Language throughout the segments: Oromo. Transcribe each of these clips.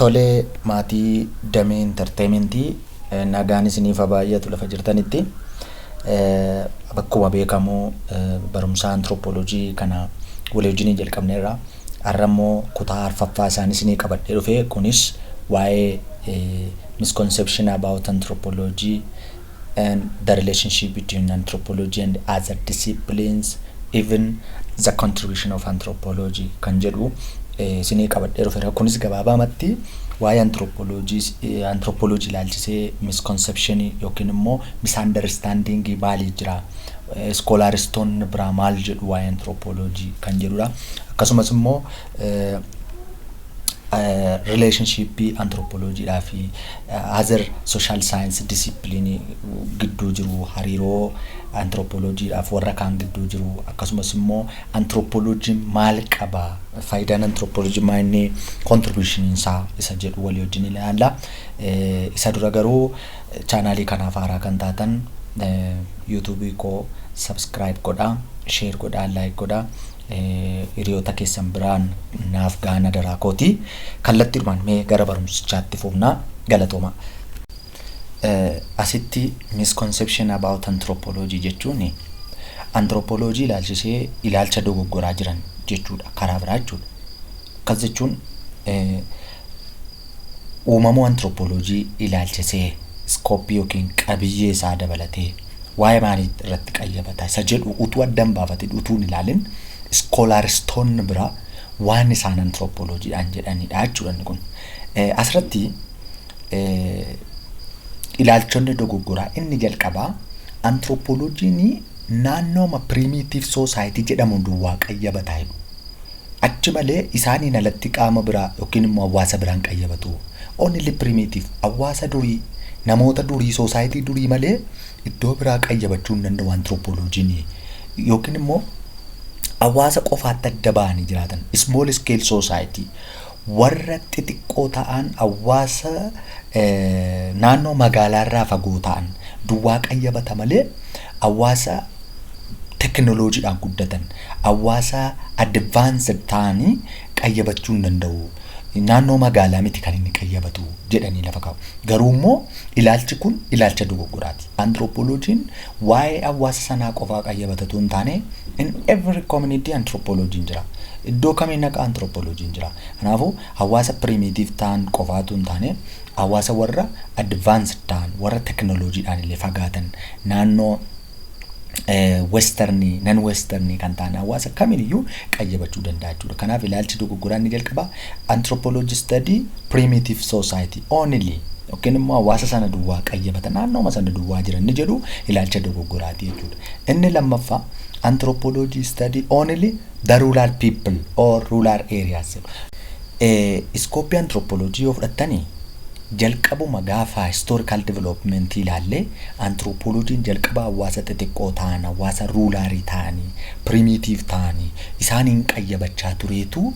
Tolee, maatii Damee Entertainmentii, nagaan isiniif haa baay'atu lafa jirtanitti. Akkuma beekamu barumsa anthropology kana walii wajjin jalqabneerra. Har'a immoo kutaa arfaffaa isaan isinii qabadhee dhufe. Kunis waa'ee misconception about anthropology and the relationship between anthropology and other disciplines, even the contribution of anthropology kan jedhu isinii qabadhee dhufeera. Kunis gabaabaamatti waa'ee anthropology ilaalchisee misconception yookiin immoo misunderstanding maalii jira, scholaristoonni biraa maal jedhu waa'ee anthropology kan jedhudha. Akkasumas immoo relationshipii anthropologyidhaa fi other social science discipline gidduu jiru, hariiroo anthropologyidhaaf warra kaan gidduu jiru, akkasumas immoo anthropology maal qaba, faayidaan anthropology maal, inni contribution isaa isa jedhu walii wajjin ilaalla. Isa dura garuu channelii kanaaf haaraa kan taatan YouTubeii koo subscribe godhaa, share godhaa, like godhaa. Hiriyoota keessan biraan naaf gaana daraa kooti. Kallattiidhumaan mee gara barumsichaatti fufnaa, galatooma. Asitti misconception about anthropology jechuun anthropology ilaalchisee ilaalcha dogoggoraa jiran jechuudha, karaa biraa jechuudha. Akkas jechuun uumamuu anthropology ilaalchisee, scopeii yookiin qabiyyee isaa dabalatee waa'ee maalii irratti qayyabata isa jedhu utuu adda hin baafatin, utuu hin ilaalin, scholaristoonni biraa waan isaan anthropologyidhaan jedhanidha jechuudha inni kun. Asirratti ilaalchonni dogoggoraa inni jalqabaa anthropology'n naannooma primitive society jedhamu duwwaa qayyabataa jedhu. Achi malee isaaniin alatti qaama biraa yookiin immoo hawaasa biraan qayyabatu. Only primitive, hawaasa durii, namoota durii, society durii malee iddoo biraa qayyabachuu hin danda'u anthropology'n, yookiin immoo hawaasa qofaatti adda ba'anii jiraatan, small scale society warra xixiqqoo ta'an, hawaasa naannoo magaalaarraa fagoo ta'an duwwaa qayyabata malee hawaasa teknooloojiidhaan guddatan, hawaasa advanced ta'anii qayyabachuu hin danda'u. Naannoo magaalaa miti kan inni qayyabatu jedhanii lafa kaa'u. Garuu immoo ilaalchi kun ilaalcha dogoggoraati. Anthropology'n waa'ee hawaasa sanaa qofaa qayyabatatu hin taane, in every community anthropology'n jira. Iddoo kamiin naqa anthropology'n jira. Kanaafuu hawaasa primitive ta'an qofaatu hin taane, hawaasa warra advanced ta'an, warra teknooloojiidhaan illee fagaatan, naannoo westernii, non westernii kan ta'an, hawaasa kamiiniyyuu qayyabachuu danda'a jechuudha. Kanaaf ilaalchi dogoggoraa inni jalqabaa anthropology study primitive society only yookiin immoo hawaasa sana duwwaa qayyabata, naannooma sana duwwaa jiran inni jedhu ilaalcha dogoggoraati jechuudha. Inni lammaffaa anthropology study only the rural people or rural areas. Scopeii anthropology yoo fudhattanii, jalqabuma gaafa historical development ilaalle, anthropology'n jalqaba hawaasa xixiqqoo ta'an, hawaasa ruralii ta'anii, primitive ta'anii isaaniin qayyabachaa tureetu,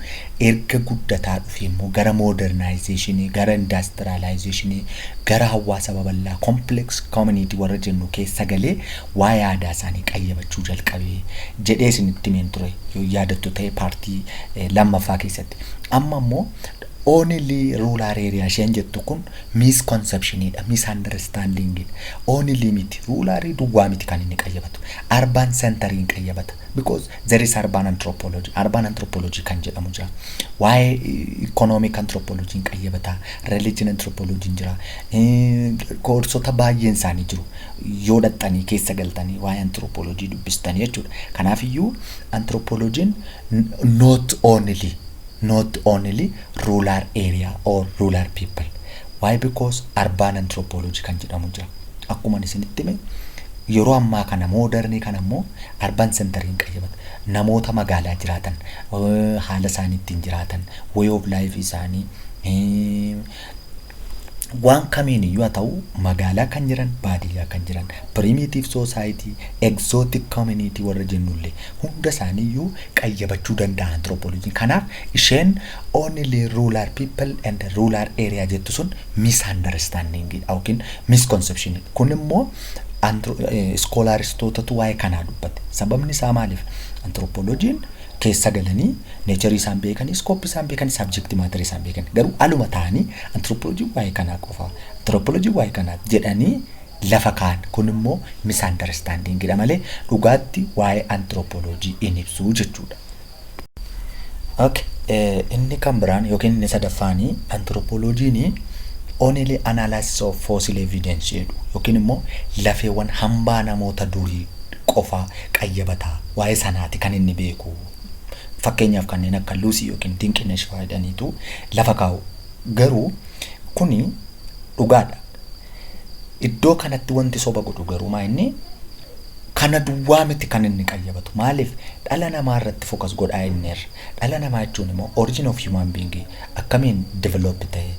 erga guddataa dhufe immoo gara modernizationii, gara industrializationii, gara hawaasa babal'aa, complex community warra jennu keessa galee waa'ee aadaa isaanii qayyabachuu jalqabee jedhee isinitti himeen ture, yoo yaadattu ta'e, partii lammaffaa keessatti. Amma immoo only rural area isheen jettu kun misconceptionidha, misunderstandingidha. Only miti, ruralii duwwaa miti kan inni qayyabatu. Urban centeriin qayyabata. Because there is urban anthropology. Urban anthropology kan jedhamu jira. Waa'ee economic anthropology qayyabata. Religion anthropology jira. Koorsota baay'een isaanii jiru. Yoo dhaxxanii keessa galtanii waa'ee anthropology dubbistanii jechuudha. Kanaafiyyuu anthropology'n not only rural area or rural people. Why? Because urban anthropology kan jedhamu jira. Akkuma isinitti hime, yeroo ammaa kana modernii kana immoo urban centeriin qayyabata. Namoota magaalaa jiraatan, haala isaanii ittiin jiraatan, way of life isaanii, waan kamiin iyyuu haa ta'u, magaalaa kan jiran, baadiyyaa kan jiran, primitive society, exotic community warra jennullee hunda isaaniiyyuu qayyabachuu danda'a anthropology. Kanaaf isheen only rural people and rural area jettu sun misunderstanding yookiin misconception. Kun immoo scholaristootatu waa'ee kanaa dubbate. Sababni isaa maaliif? Anthropology'n Keessa galanii nature isaan beekanii, scope isaan beekanii, subject matter isaan beekan, garuu aluma ta'anii anthropology waa'ee kanaa qofa, anthropology waa'ee kanaa jedhanii lafa kaan. Kun immoo misunderstandingidha malee dhugaatti waa'ee anthropology in ibsuu jechuudha. Okay. Inni kan biraan yookiin inni sadaffaanii anthropologiin only analysis of fossil evidence jedhu, yookiin immoo lafeewwan hambaa namoota durii qofa qayyabataa, waa'ee sanaati kan inni beeku. Fakkeenyaaf kanneen akka Luusii yookiin Dinqinesh fa'aa jedhaniitu lafa kaa'u. Garuu kuni dhugaadha. Iddoo kanatti wanti soba godhu garuu maa inni kana duwwaa miti kan inni qayyabatu. Maaliif? Dhala namaa irratti focus godhaa inneerra. Dhala namaa jechuun immoo origin of human being akkamiin develop ta'e,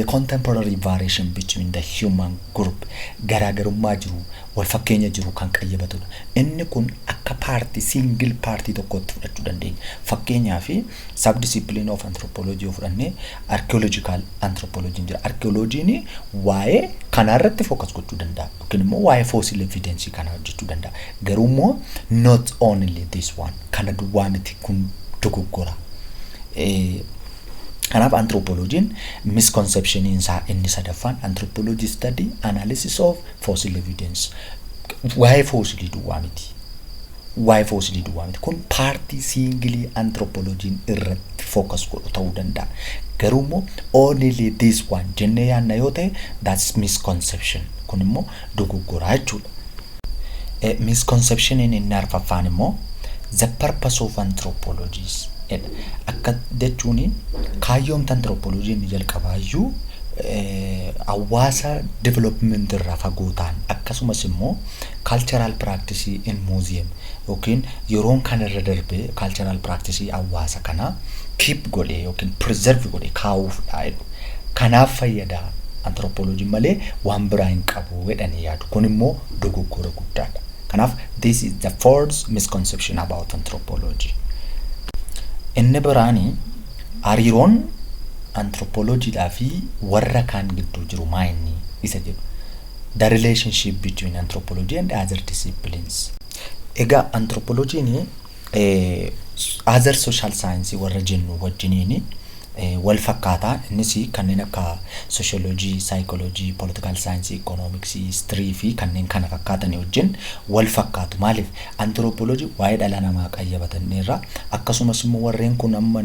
contemporary variation between the human group, garaagarummaa jiru, wal fakkeenya jiru kan qayyabatudha. Inni kun akka part, single part tokkotti fudhachuu dandeenya. Fakkeenyaaf subdiscipline of anthropology yoo fudhannee, archaeological anthropology jira. Archaeologiin waa'ee kanaa irratti focus gochuu danda'a yookiin immoo waa'ee fossil evidence kana hojjechuu danda'a. Garuu immoo not only this one, kana duwwaa miti, kun dogoggora. Kanaaf anthropologiin misconceptioniin isaa inni sadaffaan anthropology study analysis of fossil evidence waa'ee fossilii duwwaa miti. Waa'ee fossilii duwwaa miti. Kun part single anthropologiin irratti focus godhu ta'uu danda'a. Garuu immoo only this one jennee yaadna yoo ta'e, that's misconception. Kun immoo dogoggoraa jechuudha. Misconceptioniin inni arfaffaan immoo the purpose of anthropology is jedha. Akka jechuun kaayyoomta anthropology inni jalqabaayyuu hawaasa development irraa fagoo ta'an, akkasumas immoo cultural practice in museum yookiin yeroon kan irra darbee cultural practice hawaasa kanaa keep godhee yookiin preserve godhee kaa'uufdha jedhu. Kanaaf fayyada anthropology malee waan biraa hin qabu jedhanii yaadu. Kun immoo dogoggora guddaadha. Kanaaf this is the fourth misconception about anthropology. Inni biraani hariiroon anthropologiidhaa fi warra kaan gidduu jiru maa inni isa jedhu. The relationship between anthropology and other disciplines. Egaa anthropologiin other social science warra jennu wajjiniin wal fakkaataa. Innis kanneen akka sociology, psychology, political science, economics, history fi kanneen kana fakkaatan wajjin wal fakkaatu. Maaliif? Anthropology waa'ee dhala namaa qayyabatanirra, akkasumas immoo warreen kun amma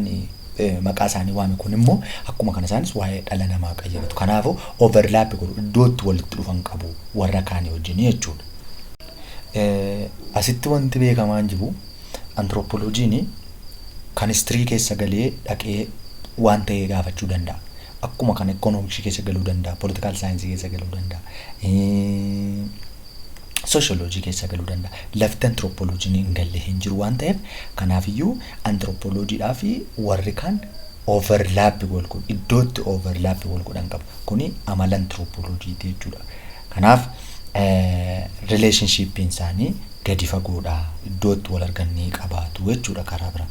maqaa isaanii waame kun immoo akkuma kana isaanis waa'ee dhala namaa qayyabatu. Kanaafuu overlap godhu, iddootti walitti dhufan qabu warra kaanii wajjin jechuudha. Asitti wanti beekamaan jiru anthropologiin kan history keessa galee dhaqee waan ta'e gaafachuu danda'a. Akkuma kana economics keessa galuu danda'a, political science keessa galuu danda'a, sociology keessa galuu danda'a. Lafti anthropologiin hin galle hin jiru waan ta'eef, kanaafiyyuu anthropologiidhaa fi warri kaan overlap wal godhu, iddootti overlap wal godhan qabu. Kuni amala anthropologiiti jechuudha. Kanaaf relationshipiin isaanii gadi fagoodha. Iddootti wal arganii qabaatu jechuudha karaa biraa.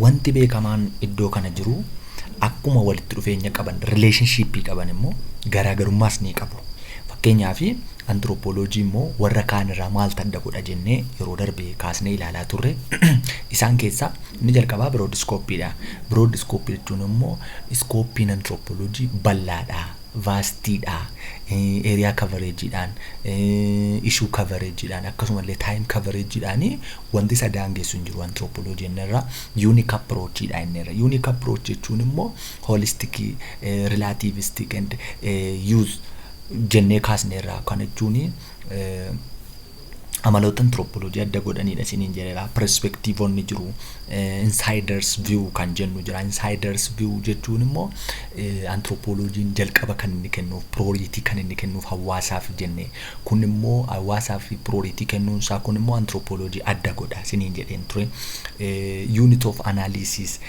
Wanti beekamaan iddoo kana jiru akkuma walitti dhufeenya qaban, relationship qaban immoo garaagarummaas ni qabu. Fakkeenyaaf anthropology immoo warra kaan irraa maaltu adda godha jennee yeroo darbe kaasnee ilaalaa turre. Isaan keessaa inni jalqabaa broad scopeiidha. Broad scope jechuun immoo scopeiin anthropology bal'aadha. Vastiidha. Area coverageiidhaan, issue coverageiidhaan, akkasumallee time coverageiidhaan wanti isa daangessu hin jiru anthropology inni irraa. Unique approachiidha inni irra. Unique approach jechuun immoo holistic, relativistic and use jennee kaasne irraa. Kana jechuun amaloota anthropology adda godhanidha isiniin jedheera. Perspectiveonni jiru. Insiders view kan jennu jira. Insiders view jechuun immoo anthropologiin jalqaba kan inni kennuuf, priority kan inni kennuuf hawaasaaf jenne. Kun immoo hawaasaaf priority kennuun isaa kun immoo anthropology adda godha isiniin jedheen ture. Unit of analysis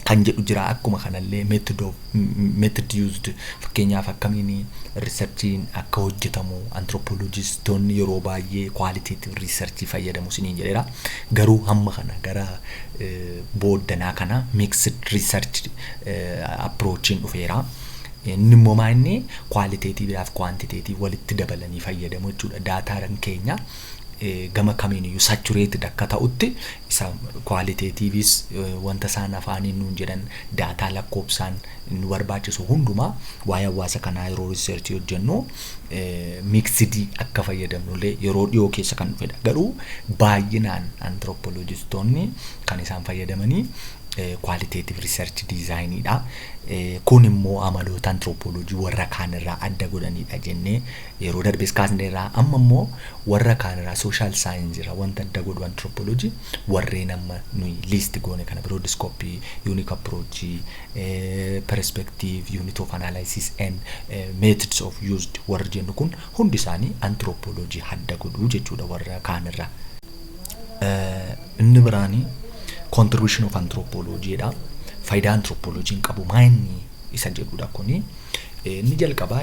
kan jedhu jira. Akkuma kanallee method used, fakkeenyaaf akkamiin researchiin akka hojjetamu, anthropologistoonni yeroo baay'ee qualitative research fayyadamu isiniin jedheera. Garuu hamma kana gara booddanaa kana mixed research approachiin dhufeera. Inni immoo maa inni qualitative fi quantitative walitti dabalanii fayyadamu jechuudha. Dataan keenya Gama kamiiniyyuu saturated akka ta'utti isa qualitativeis, wanta isaan afaaniin nuun jedhan, data lakkoofsaan nu barbaachisu hundumaa waa'ee hawaasa kanaa yeroo researchii hojjennu mixedii akka fayyadamnullee yeroo dhiyoo keessa kan dhufedha. Garuu baay'inaan anthropologistoonni kan isaan fayyadamanii qualitative research designiidha. Kun immoo amaloota anthropology warra kaanirraa adda godhanidha jennee yeroo darbes kaasneerraa. Amma immoo warra kaanirraa, social science irraa wanta adda godhu anthropology warreen amma nuyi list goone kana, broad scope, unique approach, perspective, unit of analysis and methods of used warri jennu kun hundi isaanii anthropology adda godhuu jechuudha warra kaanirraa. Inni biraanii contribution of anthropology dha. Faayidaa anthropologiin qabu maa inni isa jedhudha kuni. Inni jalqabaa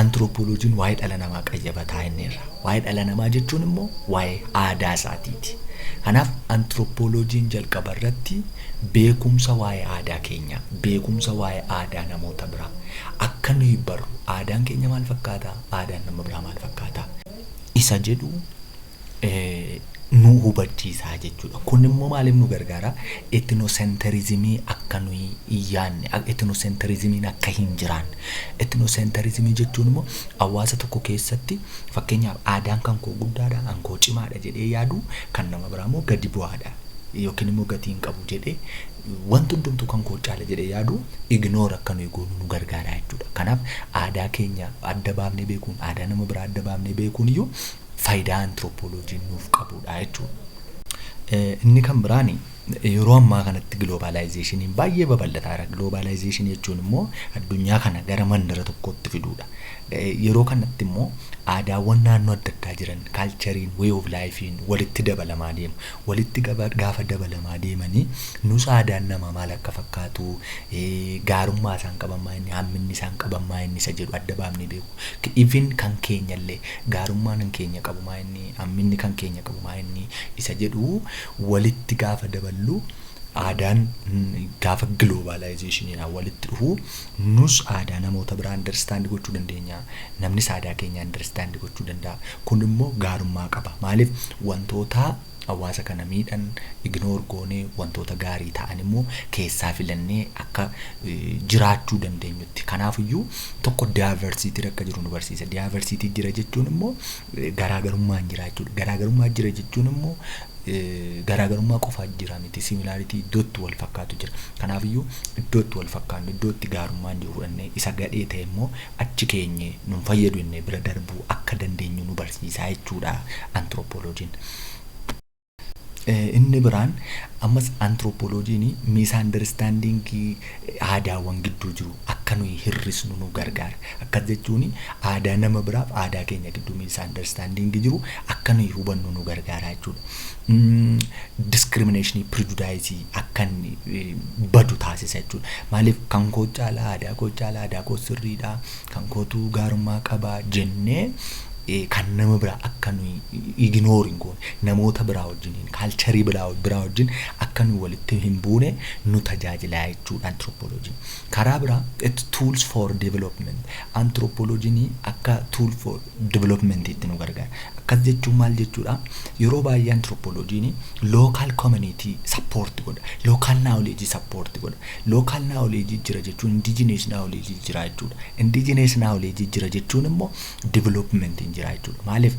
anthropologiin waa'ee dhala namaa qayyabataa inni irra. Waa'ee dhala namaa jechuun immoo waa'ee aadaa isaatiiti. Kanaaf anthropologiin jalqaba irratti beekumsa waa'ee aadaa keenyaa, beekumsa waa'ee aadaa namoota biraa akka nuyi barru, aadaan keenya maal fakkaata, aadaan nama biraa maal fakkaata isa jedhu nu hubachiisaa jechuudha. Kun immoo maaliif nu gargaara? Ethnocentrismii akka nuyi hin yaadne, ethnocentrismiin akka hin jiraanne. Ethnocentrismii jechuun immoo hawaasa tokko keessatti fakkeenyaaf aadaan kan koo guddaadha, kan koo cimaadha jedhee yaadu, kan nama biraa immoo gadi bu'aadha yookiin immoo gatii hin qabu jedhee, wanti hundumtuu kan koo caala jedhee yaadu ignore akka nuyi goonu nu gargaara jechuudha. Kanaaf aadaa keenya adda baafnee beekuun, aadaa nama biraa adda baafnee beekuun iyyuu faayidaa anthropologiin nuuf qabudha jechuudha. Inni kan biraani yeroo ammaa kanatti globalizationiin baay'ee babal'ataadha. Globalizationii jechuun immoo addunyaa kana gara mandara tokkootti fiduudha. Yeroo kanatti immoo aadaawwan naannoo adda addaa jiran, cultureiin, way of lifeiin walitti dabalamaa deemu. Walitti gaafa dabalamaa deemanii nus aadaan namaa maal akka fakkaatu, gaarummaa isaan qaban maa inni, hamminni isaan qaban maa inni isa jedhu adda baafnee beeku. Even kan keenyallee gaarummaan kan keenya qabu maa inni, hamminni kan keenya qabu maa inni isa jedhu walitti gaafa daballu, aadaan gaafa globalizationiidhaan walitti dhufu nus aadaa namoota biraa understand gochuu dandeenya. Namnis aadaa keenya understand gochuu danda'a. Kun immoo gaarummaa qaba. Maaliif? Wantoota hawaasa kana miidhan ignore goonee wantoota gaarii ta'an immoo keessaa filannee akka jiraachuu dandeenyutti. Kanaafiyyuu tokko diversity akka jiru nu barsiisa. Diversity jira jechuun immoo garaagarummaan jira jechuudha. Garaagarummaa jira jechuun immoo garaagarummaa qofaa jira miti, similarity, iddootti wal fakkaatu jira. Kanaafiyyuu iddootti wal fakkaannu, iddootti gaarummaan jiru fudhannee isa gadhee ta'e immoo achi keenye nun fayyadu jennee bira darbuu akka dandeenyu nu barsiisaa jechuudha anthropologiin. Inni biraan ammas anthropologiin misunderstandingii aadaawwan gidduu jiru akka nuyi hir'isnu nu gargaara. Akkas jechuun aadaa nama biraaf aadaa keenya gidduu misunderstandingii jiru akka nuyi hubannu nu gargaara jechuudha. Discriminationii, prejudiceii akka inni badu taasisa jechuudha. Maaliif? Kan koo caalaa, aadaa koo caalaa, aadaa koo sirriidha, kan kootu gaarummaa qaba jennee kan nama biraa akka nuyi ignore hin goone, namoota biraa wajjiniin, cultureii biraa wajjin akka nuyi walitti hin buune nu tajaajila jechuudha anthropologiin. Karaa biraa it tools for development. Anthropologiin akka tool for development itti nu gargaara. Akkas jechuun maal jechuudha? Yeroo baay'ee anthropologiin local community support godha. Local knowledge support godha. Local knowledge jira jechuun indigenous knowledge jira jechuudha. Indigenous knowledge jira jechuun immoo development jira jechuudha. Maaliif?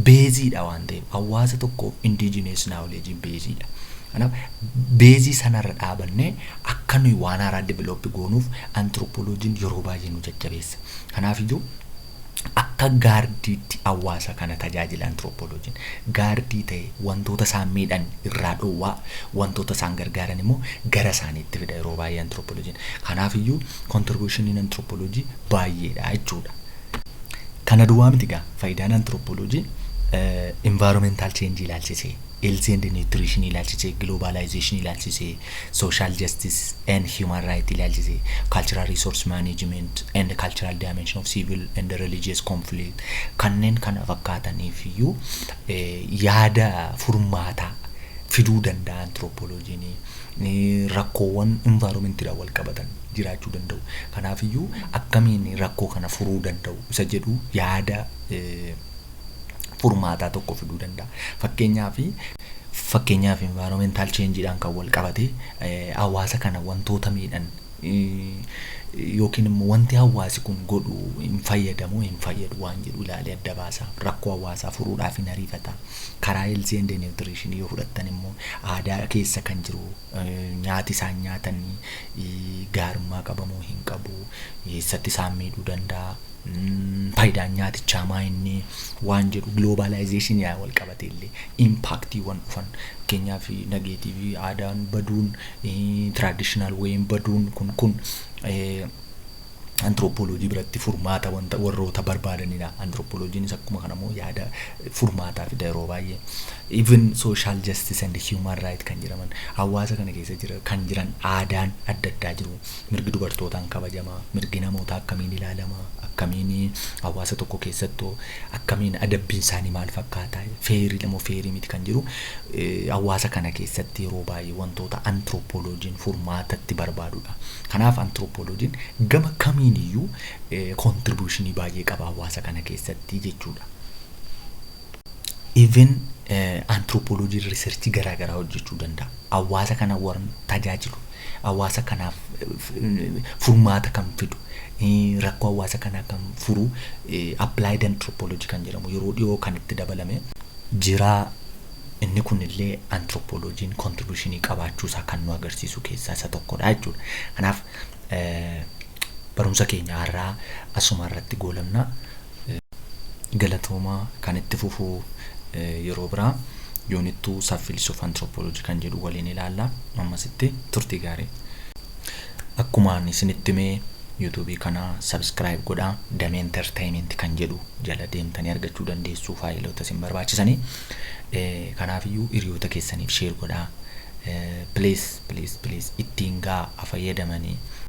Baseiidha waan ta'eef, hawaasa tokkoof indigenous knowledge baseiidha. Kanaaf baseii sanarra dhaabannee akka nuyi waan haaraa develop goonuuf anthropologiin yeroo baay'ee nu jajjabeessa. Kanaaf iyyuu akka guardeiitti hawaasa kana tajaajila anthropologiin. Guardeii ta'e wantoota isaan miidhan irraa dhoowwaa, wantoota isaan gargaaran immoo gara isaaniitti fida yeroo baay'ee anthropologiin. Kanaaf iyyuu contributioniin anthropology baay'eedha jechuudha. Kana duwwaa miti gaa faayidaan anthropology. Environmental change ilaalchisee, health and nutrition ilaalchisee, globalization ilaalchisee, social justice and human right ilaalchisee, cultural resource management and cultural dimension of civil and religious conflict kanneen kana fakkaataniif iyyuu yaada furmaataa fiduu danda'a anthropologiin. Rakkoowwan environmentiidhaan wal qabatan jiraachuu danda'u. Kanaaf iyyuu akkamiin rakkoo kana furuu danda'u isa jedhu yaada Furmaataa tokko fiduu danda'a. Fakkeenyaaf environmental change'dhaan kan wal qabate, hawaasa kana wantoota miidhan yookiin immoo wanti hawaasi kun godhu hin fayyadamu, hin fayyadu waan jedhu ilaalee adda baasa. Rakkoo hawaasaa furuudhaaf hin ariifata. Karaa health and nutrition yoo fudhattan immoo, aadaa keessa kan jiru nyaati isaan nyaatanii gaarummaa qabamoo hin qabu, eessatti isaan miidhuu danda'a, faayidaan nyaatichaa maa inni waan jedhu, globalization wal qabate illee impactiiwwan dhufan, fakkeenyaaf negative, aadaan baduun, traditional wayin baduun kun anthropology biratti furmaata wanta warroota barbaadanidha. Anthropologyiinis akkuma kana immoo yaada furmaataa fida yeroo baay'ee. Even social justice and human right kan jedhaman, hawaasa kana keessa jira kan jiran aadaan adda addaa jiru. Mirgi dubartootaan kabajamaa, mirgi namootaa akkamiin ilaalama, akkamiin hawaasa tokko keessattuu akkamiin adabbiin isaanii maal fakkaata, fairii moo fairii miti kan jiru, hawaasa kana keessatti yeroo baay'ee wantoota anthropologyiin furmaatatti barbaadudha. Kanaaf anthropologyiin gama kamiin iyyuu contributionii baay'ee qaba hawaasa kana keessatti jechuudha. Even anthropologyiin researchii garaagaraa hojjechuu danda'a. Hawaasa kana warra tajaajilu, hawaasa kanaaf furmaata kan fidu, rakkoo hawaasa kanaa kan furu, applied anthropology kan jedhamu yeroo dhiyoo kan itti dabalame jira. Inni kunillee anthropologyiin contributionii qabaachuusaa kan nu agarsiisu keessaa isa tokkodha jechuudha. Kanaaf barumsa keenya har'aa asuma irratti goolabna. Galatoomaa. Kan itti fufuu yeroo biraa unit 2, subfields of anthropology kan jedhu waliin ilaalla. Ammasitti turtii gaarii. Akkuma ani isinitti himee, YouTubeii kana subscribe godhaa. Damee Entertainment kan jedhu jala deemtanii argachuu dandeessu faayiloota isin barbaachisanii. Kanaafiyyuu hiriyoota keessaniif share godhaa. Please, please, please, ittiin gaa fayyadamanii.